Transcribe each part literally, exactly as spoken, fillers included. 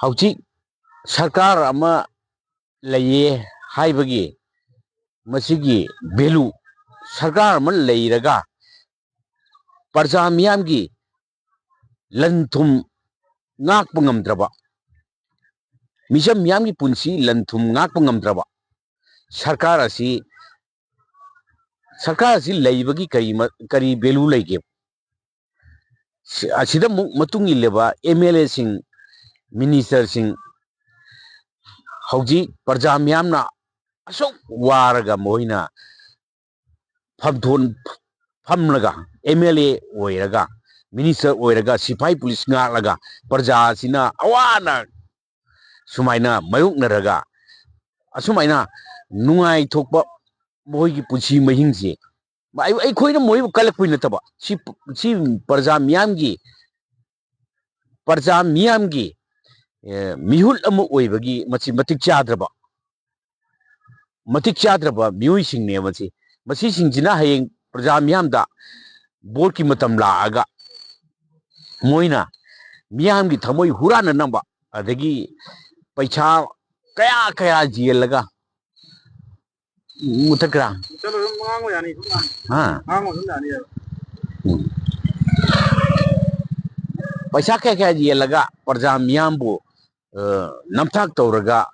ꯍꯧꯖꯤꯛ ꯁꯔꯀꯥꯔ ꯑꯃ ꯂꯩꯌꯦ ꯍꯥꯏꯕꯒꯤ ꯃꯁꯤꯒꯤ ꯚꯦꯂꯨ, ꯁꯔꯀꯥꯔ ꯑꯃ ꯂꯩꯔꯒ ꯄ꯭ꯔꯖꯥ ꯃꯤꯌꯥꯝꯒꯤ ꯂꯟ ꯊꯨꯝ ꯉꯥꯛꯄ ꯉꯝꯗ꯭ꯔꯕ, ꯃꯤꯆꯝ ꯃꯤꯌꯥꯝꯒꯤ ꯄꯨꯟꯁꯤ ꯂꯟ ꯊꯨꯝ ꯉꯥꯛꯄ ꯉꯝꯗ꯭ꯔꯕ ꯁꯔꯀꯥꯔ ꯑꯁꯤ, ꯁꯔꯀꯥꯔ ꯑꯁꯤ ꯂꯩꯕꯒꯤ ꯀꯔꯤ ꯃ-, ꯀꯔꯤ ꯚꯦꯂꯨ ꯂꯩꯒꯦ? ꯁꯤ-, ꯑꯁꯤꯗ ꯑꯃꯨꯛ ꯃꯇꯨꯡ ꯏꯜꯂꯤꯕ ꯑꯦꯝ ꯑꯦꯜ ꯑꯦꯁꯤꯡ, ꯃꯤꯅꯤꯁꯇꯔꯁꯤꯡ, ꯍꯧꯖꯤꯛ ꯄ꯭ꯔꯖꯥ ꯃꯤꯌꯥꯝꯅ ꯑꯁꯨꯛ ꯋꯥꯔꯒ ꯃꯈꯣꯏꯅ ꯐꯝꯊꯣꯟ ꯐꯝꯂꯒ, ꯑꯦꯝ ꯑꯦꯜ ꯑꯦ ꯑꯣꯏꯔꯒ, ꯃꯤꯅꯤꯁꯇꯔ ꯑꯣꯏꯔꯒ, ꯁꯤꯐꯥꯏ ꯄꯨꯂꯤꯁ ꯉꯥꯛꯂꯒ, ꯄ꯭ꯔꯖꯥꯁꯤꯅ ꯑꯋꯥꯅ ꯁꯨꯃꯥꯏꯅ ꯃꯥꯌꯣꯛꯅꯔꯒ, ꯑꯁꯨꯃꯥꯏꯅ ꯅꯨꯡꯉꯥꯏꯊꯣꯛꯄ ꯃꯈꯣꯏꯒꯤ ꯄꯨꯟꯁꯤ ꯃꯍꯤꯡꯁꯦ, ꯑꯩ-, ꯑꯩꯈꯣꯏꯅ ꯃꯣꯏꯕꯨ ꯀꯜꯂꯛꯄꯩ ꯅꯠꯇꯕ, ꯁꯤ, ꯁꯤ ꯄ꯭ꯔꯖꯥ ꯃꯤꯌꯥꯝꯒꯤ, ꯄ꯭ꯔꯖꯥ ꯃꯤꯌꯥꯝꯒꯤ, ꯑꯦ, ꯃꯤꯍꯨꯠ ꯑꯃ ꯑꯣꯏꯕꯒꯤ ꯃꯁꯤ ꯃꯇꯤꯛ ꯆꯥꯗ꯭ꯔꯕ, ꯃꯇꯤꯛ ꯆꯥꯗ꯭ꯔꯕ ꯃꯤꯑꯣꯏꯁꯤꯡꯅꯦ ꯃꯁꯤ꯫ ꯃꯁꯤꯁꯤꯡꯁꯤꯅ ꯍꯌꯦꯡ ꯄ꯭ꯔꯖꯥ ꯃꯤꯌꯥꯝꯗ ꯚꯣꯠꯀꯤ ꯃꯇꯝ ꯂꯥꯛꯑꯒ ꯃꯣꯏꯅ ꯃꯤꯌꯥꯝꯒꯤ ꯊꯃꯣꯏ ꯍꯨꯔꯥꯟꯅꯅꯕ, ꯑꯗꯒꯤ ꯄꯩꯁꯥ ꯀꯌꯥ ꯀꯌꯥ ꯌꯦꯜꯂꯒ, ꯃꯨꯊꯠꯈ꯭ꯔꯥ? ꯆꯠꯂꯣ, ꯑꯗꯨꯝ ꯉꯥꯡꯉꯣ, ꯌꯥꯅꯤ, ꯑꯗꯨꯝ ꯉꯥꯡꯉꯣ꯫ ꯍꯥ? ꯉꯥꯡꯉꯣ, ꯑꯗꯨꯝ ꯌꯥꯅꯤ, ꯌꯥꯅꯤ꯫ ꯎꯝ꯫ ꯄꯩꯁꯥ ꯀꯌꯥ ꯀꯌꯥ ꯌꯦꯜꯂꯒ ꯄ꯭ꯔꯖꯥ ꯃꯤꯌꯥꯝꯕꯨ, ꯑ, ꯅꯝꯊꯥꯛ ꯇꯧꯔꯒ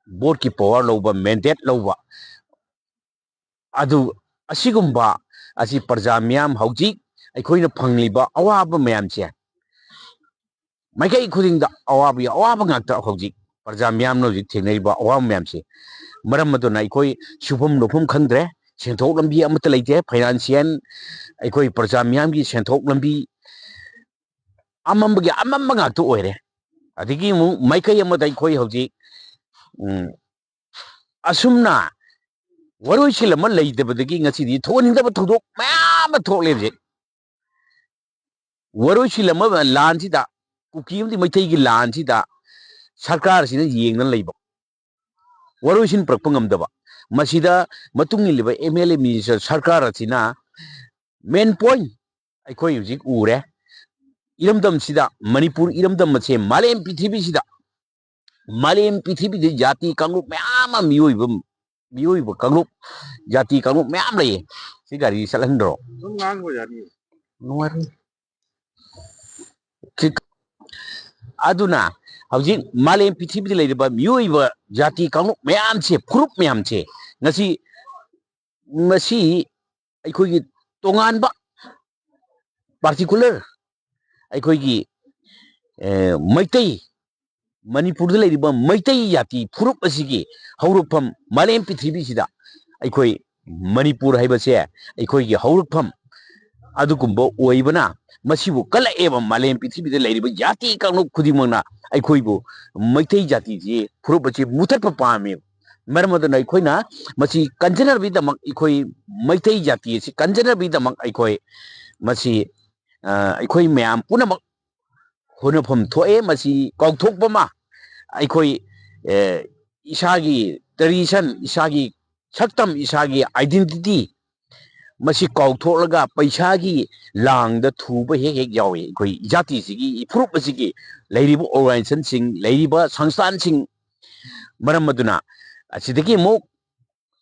ꯚꯣꯠꯀꯤ ꯄꯋꯥꯔ ꯂꯧꯕ, ꯃꯦꯟꯗꯦꯠ ꯂꯧꯕ, ꯑꯗꯨ, ꯑꯁꯤꯒꯨꯝꯕ ꯑꯁꯤ ꯄ꯭ꯔꯖꯥ ꯃꯤꯌꯥꯝ ꯍꯧꯖꯤꯛ ꯑꯩꯈꯣꯏꯅ ꯐꯪꯂꯤꯕ ꯑꯋꯥꯕ ꯃꯌꯥꯝꯁꯦ, ꯃꯥꯏꯀꯩ ꯈꯨꯗꯤꯡꯗ ꯑꯋꯥꯕꯒꯤ ꯑꯋꯥꯕ ꯉꯥꯛꯇ ꯍꯧꯖꯤꯛ ꯄ꯭ꯔꯖꯥ ꯃꯤꯌꯥꯝꯅ ꯍꯧꯖꯤꯛ ꯊꯦꯡꯅꯔꯤꯕ ꯑꯋꯥꯕ ꯃꯌꯥꯝꯁꯦ꯫ ꯃꯔꯝ ꯑꯗꯨꯅ ꯑꯩꯈꯣꯏ ꯁꯨꯐꯝ ꯅꯣꯝꯐꯝ ꯈꯪꯗ꯭ꯔꯦ, ꯁꯦꯟꯊꯣꯛ ꯂꯝꯕꯤ ꯑꯃꯠꯇ ꯂꯩꯇꯦ, ꯐꯥꯏꯅꯥꯟꯁꯤꯌꯦꯜ, ꯑꯩꯈꯣꯏ ꯄ꯭ꯔꯖꯥ ꯃꯤꯌꯥꯝꯒꯤ ꯁꯦꯟꯊꯣꯛ ꯂꯝꯕꯤ ꯑꯃꯝꯕꯒꯤ ꯑꯃꯝꯕ ꯉꯥꯛꯇ ꯑꯣꯏꯔꯦ꯫ ꯑꯗꯒꯤ ꯑꯃꯨꯛ ꯃꯥꯏꯀꯩ ꯑꯃꯗ ꯑꯩꯈꯣꯏ ꯍꯧꯖꯤꯛ, ꯎꯝ, ꯑꯁꯨꯝꯅ ꯋꯥꯔꯣꯏꯁꯤꯟ ꯑꯃ ꯂꯩꯇꯕꯗꯒꯤ ꯉꯁꯤꯗꯤ ꯊꯣꯛꯍꯟꯅꯤꯡꯗꯕ ꯊꯧꯗꯣꯛ ꯃꯌꯥꯝ ꯑꯃ ꯊꯣꯛꯂꯦ ꯍꯧꯖꯤꯛ꯫ ꯋꯥꯔꯣꯏꯁꯤꯟ ꯑꯃ ꯂꯥꯟꯁꯤꯗ, ꯀꯨꯀꯤ ꯑꯃꯗꯤ ꯃꯩꯇꯩꯒꯤ ꯂꯥꯟꯁꯤꯗ ꯁꯔꯀꯥꯔꯁꯤꯅ ꯌꯦꯡꯗꯅ ꯂꯩꯕ, ꯋꯥꯔꯣꯏꯁꯤꯟ ꯄꯨꯔꯛꯄ ꯉꯝꯗꯕ, ꯃꯁꯤꯗ ꯃꯇꯨꯡ ꯏꯜꯂꯤꯕ ꯑꯦꯝ ꯑꯦꯜ ꯑꯦ ꯃꯤꯅꯤꯁꯇꯔ ꯁꯔꯀꯥꯔ ꯑꯁꯤꯅ ꯃꯦꯟ ꯄꯣꯏꯟ ꯑꯩꯈꯣꯏ ꯍꯧꯖꯤꯛ ꯎꯔꯦ꯫ ꯏꯔꯝꯗꯝꯁꯤꯗ, ꯃꯅꯤꯄꯨꯔ ꯏꯔꯝꯗꯝ ꯑꯁꯦ ꯃꯥꯂꯦꯝ ꯄ꯭ꯔꯤꯊꯤꯕꯤꯁꯤꯗ, ꯃꯥꯂꯦꯝ ꯄ꯭ꯔꯤꯊꯤꯕꯤꯗ ꯖꯥꯇꯤ ꯀꯥꯡꯂꯨꯞ ꯃꯌꯥꯝ ꯑꯃ, ꯃꯤꯑꯣꯏꯕ, ꯃꯤꯑꯣꯏꯕ ꯀꯥꯡꯂꯨꯞ, ꯖꯥꯇꯤ ꯀꯥꯡꯂꯨꯞ ꯃꯌꯥꯝ ꯂꯩꯌꯦ꯫ ꯁꯤ ꯒꯥꯔꯤ ꯆꯠꯍꯟꯗ꯭ꯔꯣ? ꯑꯗꯨꯝ ꯉꯥꯡꯕ ꯌꯥꯅꯤ꯫ ꯅꯨꯡꯉꯥꯏꯔꯦ꯫ ꯁꯤ-, ꯑꯗꯨꯅ ꯍꯧꯖꯤꯛ ꯃꯥꯂꯦꯝ ꯄ꯭ꯔꯤꯊꯤꯕꯤꯗ ꯂꯩꯔꯤꯕ ꯃꯤꯑꯣꯏꯕ ꯖꯥꯇꯤ ꯀꯥꯡꯂꯨꯞ ꯃꯌꯥꯝꯁꯦ, ꯐꯨꯔꯨꯞ ꯃꯌꯥꯝꯁꯦ, ꯉꯁꯤ, ꯉꯁꯤ ꯑꯩꯈꯣꯏꯒꯤ ꯇꯣꯉꯥꯟꯕ, particular ꯑꯩꯈꯣꯏꯒꯤ, ꯑꯦ, ꯃꯩꯇꯩ, ꯃꯅꯤꯄꯨꯔꯗ ꯂꯩꯔꯤꯕ ꯃꯩꯇꯩ ꯖꯥꯇꯤ ꯐꯨꯔꯨꯞ ꯑꯁꯤꯒꯤ ꯍꯧꯔꯛꯐꯝ, ꯃꯥꯂꯦꯝ ꯄ꯭ꯔꯤꯊꯤꯕꯤꯁꯤꯗ ꯑꯩꯈꯣꯏ ꯃꯅꯤꯄꯨꯔ ꯍꯥꯏꯕꯁꯦ ꯑꯩꯈꯣꯏꯒꯤ ꯍꯧꯔꯛꯐꯝ ꯑꯗꯨꯒꯨꯝꯕ ꯑꯣꯏꯕꯅ, ꯃꯁꯤꯕꯨ ꯀꯜꯂꯛꯑꯦꯕ꯫ ꯃꯥꯂꯦꯝ ꯄ꯭ꯔꯤꯊꯤꯕꯤꯗ ꯂꯩꯔꯤꯕ ꯖꯥꯇꯤ ꯀꯥꯡꯂꯨꯞ ꯈꯨꯗꯤꯡꯃꯛꯅ ꯑꯩꯈꯣꯏꯕꯨ ꯃꯩꯇꯩ ꯖꯥꯇꯤꯁꯤ ꯐꯨꯔꯨꯞ ꯑꯁꯤ ꯃꯨꯊꯠꯄ ꯄꯥꯝꯃꯦꯕ꯫ ꯃꯔꯝ ꯑꯗꯨꯅ ꯑꯩꯈꯣꯏꯅ ꯃꯁꯤ ꯀꯟꯖꯅꯕꯒꯤꯗꯃꯛ, ꯑꯩꯈꯣꯏ ꯃꯩꯇꯩ ꯖꯥꯇꯤ ꯑꯁꯤ ꯀꯟꯖꯅꯕꯒꯤꯗꯃꯛ ꯑꯩꯈꯣꯏ ꯃꯁꯤ, ꯑ, ꯑꯩꯈꯣꯏ ꯃꯌꯥꯝ ꯄꯨꯝꯅꯃꯛ ꯍꯣꯠꯅꯐꯝ ꯊꯣꯛꯑꯦ꯫ ꯃꯁꯤ ꯀꯥꯎꯊꯣꯛꯄ ꯑꯃ, ꯑꯩꯈꯣꯏ, ꯑ, ꯏꯁꯥꯒꯤ tradition, ꯏꯁꯥꯒꯤ ꯁꯛꯇꯝ, ꯏꯁꯥꯒꯤ identity, ꯃꯁꯤ ꯀꯥꯎꯊꯣꯛꯂꯒ ꯄꯩꯁꯥꯒꯤ ꯂꯥꯡꯗ ꯊꯨꯕ ꯍꯦꯛ ꯍꯦꯛ ꯌꯥꯎꯏ꯫ ꯑꯩꯈꯣꯏ ꯖꯥꯇꯤꯁꯤꯒꯤ, ꯐꯨꯔꯨꯞ ꯑꯁꯤꯒꯤ ꯂꯩꯔꯤꯕ organizationꯁꯤꯡ, ꯂꯩꯔꯤꯕ ꯁꯪꯁꯊꯥꯟꯁꯤꯡ, ꯃꯔꯝ ꯑꯗꯨꯅ ꯑꯁꯤꯗꯒꯤ ꯑꯃꯨꯛ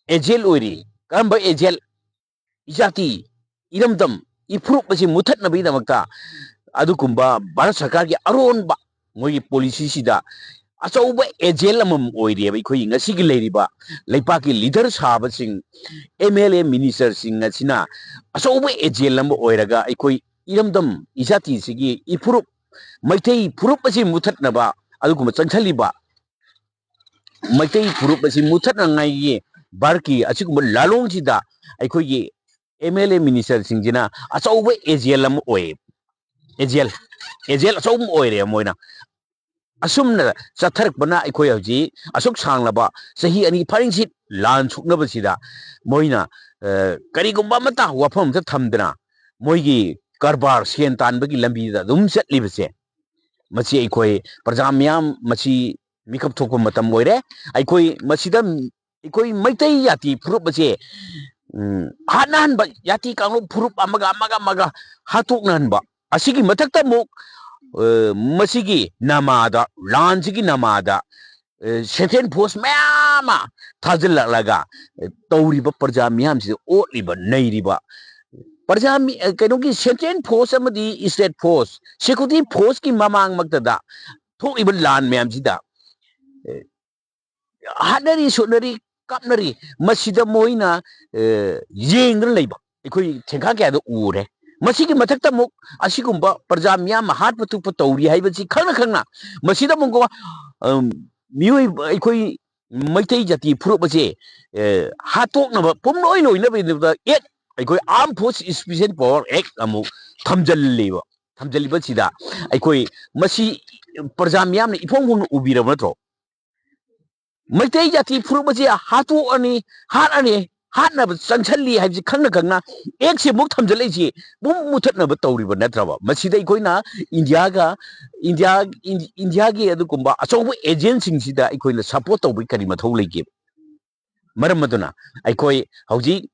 agent ꯑꯣꯏꯔꯤ꯫ ꯀꯔꯝꯕ agent? ꯏꯖꯥꯇꯤ, ꯏꯔꯝꯗꯝ, ꯏꯐꯨꯔꯨꯞ ꯑꯁꯤ ꯃꯨꯊꯠꯅꯕꯒꯤꯗꯃꯛꯇ ꯑꯗꯨꯒꯨꯝꯕ ꯚꯥꯔꯠ ꯁꯔꯀꯥꯔꯒꯤ ꯑꯔꯣꯟꯕ ꯃꯣꯏꯒꯤ policyꯁꯤꯗ ꯑꯆꯧꯕ agent ꯑꯃꯃꯝ ꯑꯣꯏꯔꯤꯑꯕ꯫ ꯑꯩꯈꯣꯏꯒꯤ ꯉꯁꯤꯒꯤ ꯂꯩꯔꯤꯕ ꯂꯩꯄꯥꯛꯀꯤ leader ꯁꯥꯕꯁꯤꯡ, M L A ministerꯁꯤꯡ ꯑꯁꯤꯅ ꯑꯆꯧꯕ agent ꯑꯃ ꯑꯣꯏꯔꯒ ꯑꯩꯈꯣꯏ ꯏꯔꯝꯗꯝ, ꯏꯖꯥꯇꯤꯁꯤꯒꯤ ꯏꯐꯨꯔꯨꯞ, ꯃꯩꯇꯩ ꯐꯨꯔꯨꯞ ꯑꯁꯤ ꯃꯨꯊꯠꯅꯕ ꯑꯗꯨꯒꯨꯝꯕ ꯆꯪꯁꯤꯜꯂꯤꯕ, ꯃꯩꯇꯩ ꯐꯨꯔꯨꯞ ꯑꯁꯤ ꯃꯨꯊꯠꯅꯉꯥꯏꯒꯤ ꯚꯥꯔꯠꯀꯤ ꯑꯁꯤꯒꯨꯝꯕ ꯂꯥꯂꯣꯡꯁꯤꯗ ꯑꯩꯈꯣꯏꯒꯤ M L A ministerꯁꯤꯡꯁꯤꯅ ꯑꯆꯧꯕ agent ꯑꯃ ꯑꯣꯏ꯫ Agent, agent ꯑꯆꯧꯕ ꯑꯃ ꯑꯣꯏꯔꯦ ꯃꯣꯏꯅ꯫ ꯑꯁꯨꯝꯅ ꯆꯠꯊꯔꯛꯄꯅ ꯑꯩꯈꯣꯏ ꯍꯧꯖꯤꯛ ꯑꯁꯨꯛ ꯁꯥꯡꯂꯕ ꯆꯍꯤ ꯑꯅꯤ ꯐꯥꯔꯤꯡꯁꯤꯠ ꯂꯥꯟ ꯁꯣꯛꯅꯕꯁꯤꯗ ꯃꯣꯏꯅ, ꯑ, ꯀꯔꯤꯒꯨꯝꯕ ꯑꯃꯠꯇ ꯋꯥꯐꯝ ꯑꯃꯠꯇ ꯊꯝꯗꯅ ꯃꯣꯏꯒꯤ ꯀꯔꯕꯥꯔ, ꯁꯦꯟ ꯇꯥꯟꯕꯒꯤ ꯂꯝꯕꯤꯗ ꯑꯗꯨꯝ ꯆꯠꯂꯤꯕꯁꯦ, ꯃꯁꯤ ꯑꯩꯈꯣꯏ ꯄ꯭ꯔꯖꯥ ꯃꯤꯌꯥꯝ ꯃꯁꯤ ꯃꯤꯀꯞ ꯊꯣꯛꯄ ꯃꯇꯝ ꯑꯣꯏꯔꯦ꯫ ꯑꯩꯈꯣꯏ ꯃꯁꯤꯗ, ꯑꯩꯈꯣꯏ ꯃꯩꯇꯩ ꯖꯥꯇꯤ ꯐꯨꯔꯨꯞ ꯑꯁꯦ, ꯎꯝ, ꯍꯥꯠꯅꯍꯟꯕ, ꯖꯥꯇꯤ ꯀꯥꯡꯂꯨꯞ ꯐꯨꯔꯨꯞ ꯑꯃꯒ, ꯑꯃꯒ, ꯑꯃꯒ ꯍꯥꯠꯇꯣꯛꯅꯍꯟꯕ, ꯑꯁꯤꯒꯤ ꯃꯊꯛꯇ ꯑꯃꯨꯛ, ꯑ, ꯃꯁꯤꯒꯤ ꯅꯃꯥꯗ, ꯂꯥꯟꯁꯤꯒꯤ ꯅꯃꯥꯗ, ꯑ, ꯁꯦꯟꯇ꯭ꯔꯦꯜ ꯐꯣꯔꯁ ꯃꯌꯥꯝ ꯑꯃ ꯊꯥꯖꯤꯜꯂꯛꯂꯒ, ꯑ, ꯇꯧꯔꯤꯕ ꯄ꯭ꯔꯖꯥ ꯃꯤꯌꯥꯝꯁꯤꯗ ꯑꯣꯠꯂꯤꯕ, ꯅꯩꯔꯤꯕ ꯄ꯭ꯔꯖꯥ ꯃꯤ-, ꯑ, ꯀꯩꯅꯣꯒꯤ ꯁꯦꯟꯇ꯭ꯔꯦꯜ ꯐꯣꯔꯁ ꯑꯃꯗꯤ ꯁ꯭ꯇꯦꯠ ꯐꯣꯔꯁ, ꯁꯦꯀ꯭ꯌꯨꯔꯤꯇꯤ ꯐꯣꯔꯁꯀꯤ ꯃꯃꯥꯡꯃꯛꯇꯗ ꯊꯣꯛꯂꯤꯕ ꯂꯥꯟ ꯃꯌꯥꯝꯁꯤꯗ, ꯑ, ꯍꯥꯠꯅꯔꯤ, ꯁꯨꯠꯅꯔꯤ, ꯀꯥꯞꯅꯔꯤ꯫ ꯃꯁꯤꯗ ꯃꯣꯏꯅ, ꯑ, ꯌꯦꯡꯗꯨꯅ ꯂꯩꯕ ꯑꯩꯈꯣꯏ ꯊꯦꯡꯈꯥ ꯀꯌꯥꯗ ꯎꯔꯦ꯫ ꯃꯁꯤꯒꯤ ꯃꯊꯛꯇ ꯑꯃꯨꯛ ꯑꯁꯤꯒꯨꯝꯕ ꯄ꯭ꯔꯖꯥ ꯃꯤꯌꯥꯝ ꯍꯥꯠꯄ ꯊꯨꯞꯄ ꯇꯧꯔꯤ ꯍꯥꯏꯕꯁꯤ ꯈꯪꯅ ꯈꯪꯅ ꯃꯁꯤꯗ ꯑꯃꯨꯛ, ꯑꯝ, ꯃꯤꯑꯣꯏ, ꯑꯩꯈꯣꯏ ꯃꯩꯇꯩ ꯖꯥꯇꯤ ꯐꯨꯔꯨꯞ ꯑꯁꯦ, ꯑ, ꯍꯥꯠꯇꯣꯛꯅꯕ, ꯄꯨꯝꯂꯣꯏ ꯂꯣꯏꯅꯕꯒꯤꯗꯃꯛꯇ ꯑꯦꯛ, ꯑꯩꯈꯣꯏ Armed Force Special Power Act ꯑꯃꯨꯛ ꯊꯝꯖꯤꯜꯂꯤꯕ꯫ ꯊꯝꯖꯤꯜꯂꯤꯕꯁꯤꯗ ꯑꯩꯈꯣꯏ ꯃꯁꯤ ꯄ꯭ꯔꯖꯥ ꯃꯤꯌꯥꯝꯅ ꯏꯐꯣꯡ ꯐꯣꯡꯅ ꯎꯕꯤꯔꯕ ꯅꯠꯇ꯭ꯔꯣ? ꯃꯩꯇꯩ ꯖꯥꯇꯤ ꯐꯨꯔꯨꯞ ꯑꯁꯤ ꯍꯥꯠꯇꯣꯛꯑꯅꯤ, ꯍꯥꯠꯂꯅꯤ, ꯍꯥꯠꯅꯕ ꯆꯪꯁꯜꯂꯤ ꯍꯥꯏꯕꯁꯤ ꯈꯪꯅ ꯈꯪꯅ ꯑꯦꯛꯁꯦ ꯑꯃꯨꯛ ꯊꯝꯖꯤꯜꯂꯛꯏꯁꯤ ꯄꯨꯝ ꯃꯨꯊꯠꯅꯕ ꯇꯧꯔꯤꯕ ꯅꯠꯇ꯭ꯔꯕ? ꯃꯁꯤꯗ ꯑꯩꯈꯣꯏꯅ ꯏꯟꯗꯤꯌꯥꯒ, ꯏꯟꯗꯤꯌꯥ, ꯏꯟ-, ꯏꯟꯗꯤꯌꯥꯒꯤ ꯑꯗꯨꯒꯨꯝꯕ ꯑꯆꯧꯕ ꯑꯦꯖꯦꯟꯁꯤꯡꯁꯤꯗ ꯑꯩꯈꯣꯏꯅ ꯁꯄꯣꯔꯠ ꯇꯧꯕꯒꯤ ꯀꯔꯤ ꯃꯊꯧ ꯂꯩꯒꯦ? ꯃꯔꯝ ꯑꯗꯨꯅ ꯑꯩꯈꯣꯏ ꯍꯧꯖꯤꯛ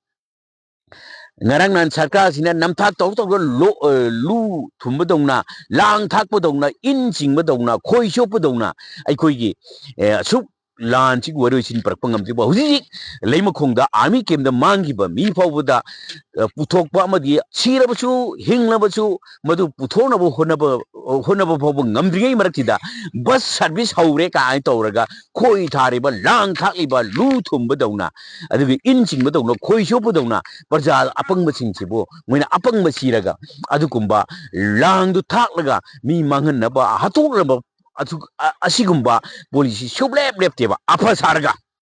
ꯉꯔꯥꯡ ꯅꯍꯥꯟ ꯁꯔꯀꯥꯔꯁꯤꯅ ꯅꯝꯊꯥꯛ ꯇꯧ ꯇꯧꯗ ꯂꯣ-, ꯑ, ꯂꯨ ꯊꯨꯝꯕꯗꯧꯅ, ꯂꯥꯡ ꯊꯥꯛꯄꯗꯧꯅ, ꯏꯟ ꯆꯤꯡꯕꯗꯧꯅ, ꯈꯣꯏ ꯆꯣꯞꯄꯗꯧꯅ ꯑꯩꯈꯣꯏꯒꯤ, ꯑꯦ, ꯑꯁꯨꯛ ꯂꯥꯟꯁꯤꯒꯤ ꯋꯥꯔꯣꯏꯁꯤꯟ ꯄꯨꯔꯛꯄ ꯉꯝꯗ꯭ꯔꯤꯕ ꯍꯧꯖꯤꯛ ꯍꯧꯖꯤꯛ ꯂꯩꯃꯈꯣꯡꯗ ꯑꯥꯔꯃꯤ ꯀꯦꯝꯗ ꯃꯥꯡꯈꯤꯕ ꯃꯤ ꯐꯥꯎꯕꯗ, ꯑ, ꯄꯨꯊꯣꯛꯄ ꯑꯃꯗꯤ ꯁꯤꯔꯕꯁꯨ, ꯍꯤꯡꯂꯕꯁꯨ, ꯃꯗꯨ ꯄꯨꯊꯣꯛꯅꯕ ꯍꯣꯠꯅꯕ, ꯍꯣꯠꯅꯕ ꯐꯥꯎꯕ ꯉꯝꯗ꯭ꯔꯤꯉꯩ ꯃꯔꯛꯁꯤꯗ ꯕꯁ ꯁꯥꯔꯚꯤꯁ ꯍꯧꯔꯦ ꯀꯥꯏꯅ ꯇꯧꯔꯒ ꯈꯣꯏ ꯊꯥꯔꯤꯕ, ꯂꯥꯡ ꯊꯥꯛꯂꯤꯕ, ꯂꯨ ꯊꯨꯝꯕꯗꯧꯅ, ꯑꯗꯨꯒ ꯏꯟ ꯆꯤꯡꯕꯗꯧꯅ, ꯈꯣꯏ ꯆꯣꯞꯄꯗꯧꯅ ꯄ꯭ꯔꯖꯥ ꯑꯄꯪꯕꯁꯤꯡꯁꯤꯕꯨ ꯃꯣꯏꯅ ꯑꯄꯪꯕ ꯁꯤꯔꯒ ꯑꯗꯨꯒꯨꯝꯕ ꯂꯥꯡꯗꯨ ꯊꯥꯛꯂꯒ ꯃꯤ ꯃꯥꯡꯍꯟꯅꯕ, ꯍꯥꯠꯇꯣꯛꯅꯕ ꯑꯗꯨ-, ꯑ-, ꯑꯁꯤꯒꯨꯝꯕ ꯄꯣꯂꯤꯁꯤ ꯁꯨꯡꯂꯦꯞ ꯂꯦꯞꯇꯦꯕ꯫ ꯑꯐ ꯁꯥꯔꯒ